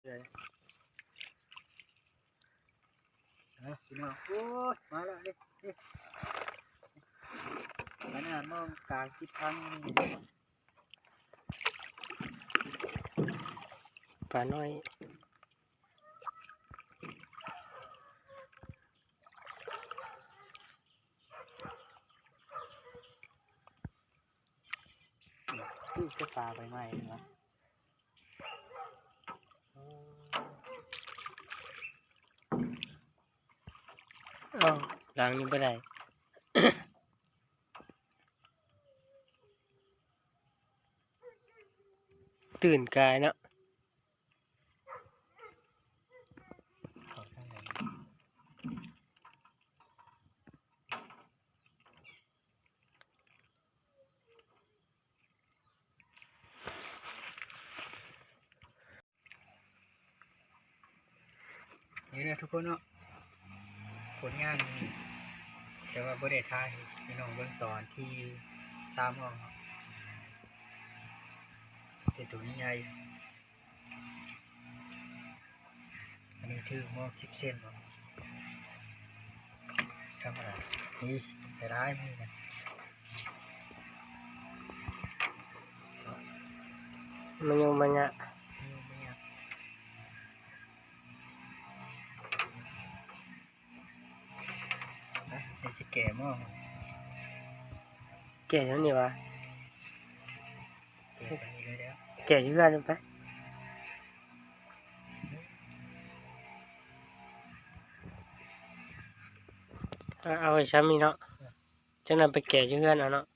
ເອີ ພີ່ນ້ອງ ໂອ້ຍ ມາແລ້ວເດ້ ນີ້ ມາໜ້າມອງກາງຈິດພັງ ປານ້ອຍ. ຄືຈະປາໃບໄມ້ວະ ເອົ້າ ລ້າງນີ້ບໍ່ໄດ້ ຕື່ນກາຍເນາະ. ນີ້ແຫຼະທຸກຄົນເນາະ ຜົນງານ ແຕ່ວ່າບໍ່ໄດ້ຖ່າຍໃຫ້ພີ່ນ້ອງເບິ່ງຕອນທີ່ຊາວມອງເນາະ ແຕ່ໂຕນີ້ໃຫຍ່. ອັນນີ້ຖືກມອງສິບເຊັນເນາະ ທຳມະດາ ນີ້ໄດ້ຫຼາຍມື້ນະ ມາຍຸມາຍະ ມາຍຸມາຍະ ໄປຊິແກ່ໝໍ້ ແກ່ແນວນີ້ຫວາ? ແກ່ຢູ່ເຮືອນໄປ ເອົາໄວ້ຊ່ຳນີ້ເນາະ ຈັ່ງນັ້ນໄປແກ່ຢູ່ເຮືອນເອົາເນາະ.